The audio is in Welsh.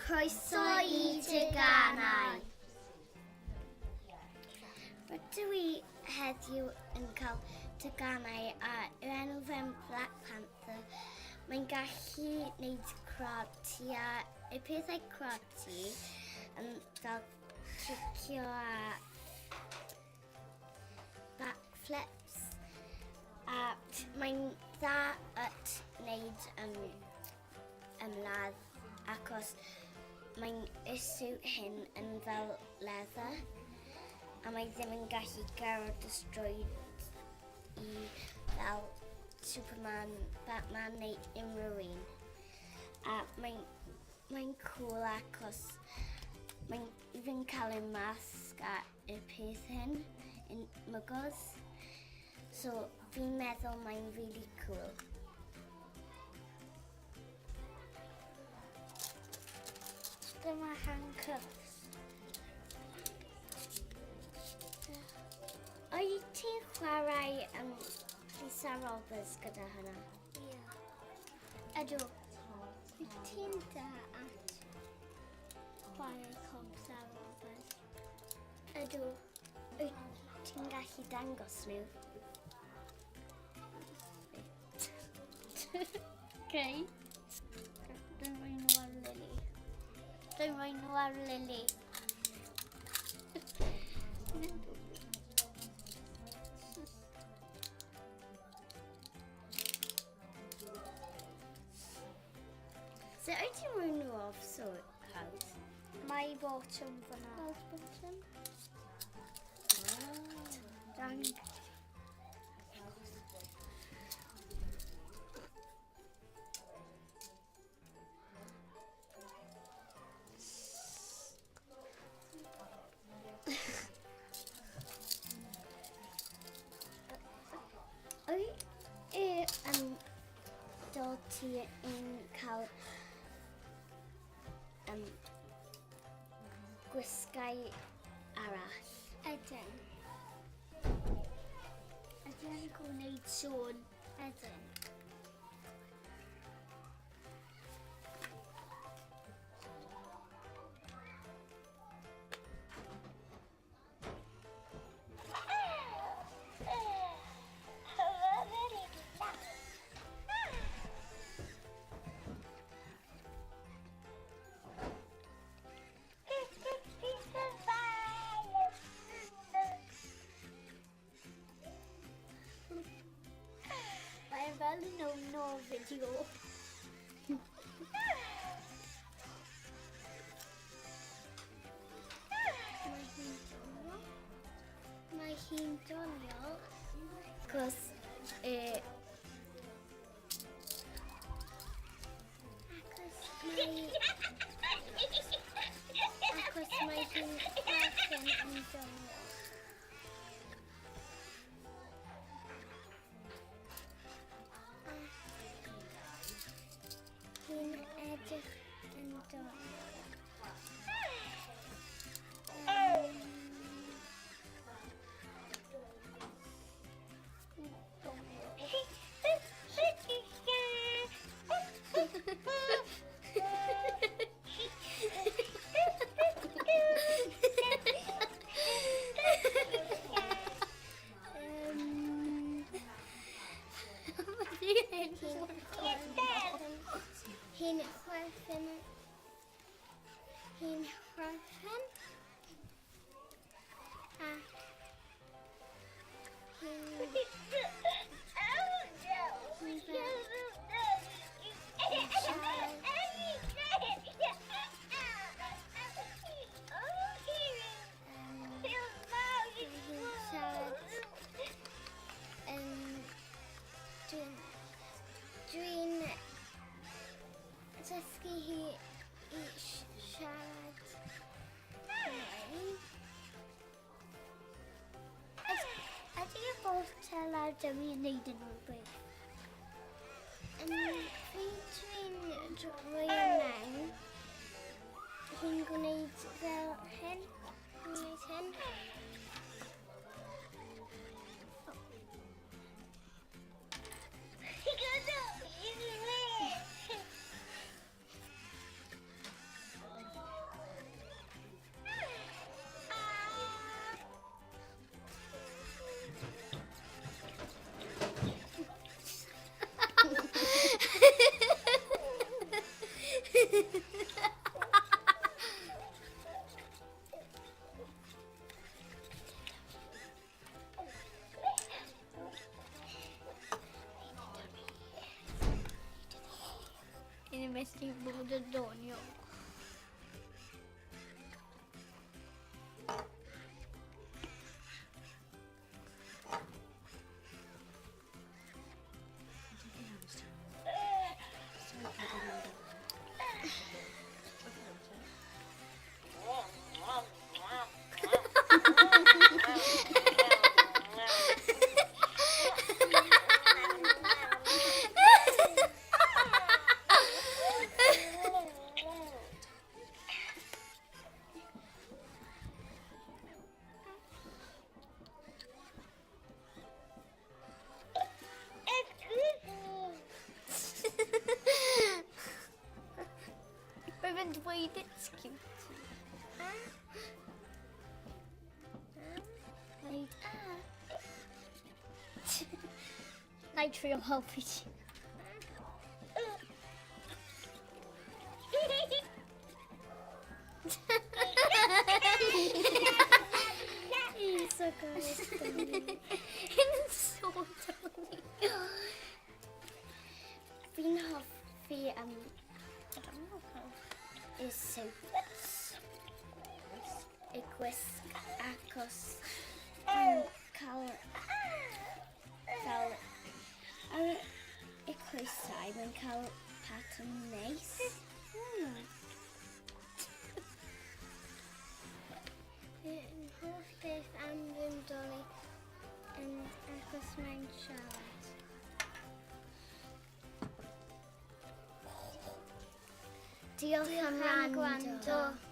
Croeso i Teganau. Rydw i heddiw yn cael teganau a yr enw fe'n Black Panther. Mae'n gallu wneud karate a y pethau karate yn fel cicio a backflips a mae'n dda at wneud um, ymladd acos mae'n y suit hyn yn fel leather a mae ddim yn gallu garo destroyed i fel Superman, Batman neu unrhyw un. A mae'n mae'n cool acos mae'n even cael ei masg a y peth hyn yn muggles. So fi'n meddwl mae'n really cool. Dyma handcuffs. Oeddi ti'n chwarae um, Police a Robbers gyda hynna? Ie. Ydw. Wyt ti'n da at chwarae cops a robbers? Ydw. Wyt ti'n gallu dangos nhw? Okay. Dwi'n rhoi nhw ar Lily. Dwi'n rhoi nhw ar Lily. So wyt ti'n rhoi nhw off so hawdd? Mae bottom fyna. Bottom? Dan. Wyt ti yn dod ti yn cael um, gwisgau arall? Ydyn. Ydyn yn gwneud sŵn. Ydyn. Mae'n fel no no video. Mae hi'n doniol. Mae hi'n doniol. Cos e, Acos mae... Acos mae hi'n chwerthin yn doniol. Hi'n edrych yn doniol. Hi'n chwerthin. Hi'n chwerthin. A hi'n... Hi'n fel... Siarad. Hi'n siarad. Dwi'n... Dwi'n dysgu hi i siarad Cymraeg. Ydy y botel ar dymu yn neud yn rhywbeth? Pryd dwi'n rhoi e mewn, hi'n gwneud fel hyn, hi'n gwneud hyn. Rwy'n yn dweud it's cute. Wneud a. Na i trio helpu ti. He's so good. It's so funny. Fi'n hoffi I don't know. y sowt. Y gwisg acos mae'n cael fel ar y coesau mae'n cael pattern neis. Fy hoff beth am fy Dolly yn achos mae'n siarad. Diolch am Am wrando. gwrando.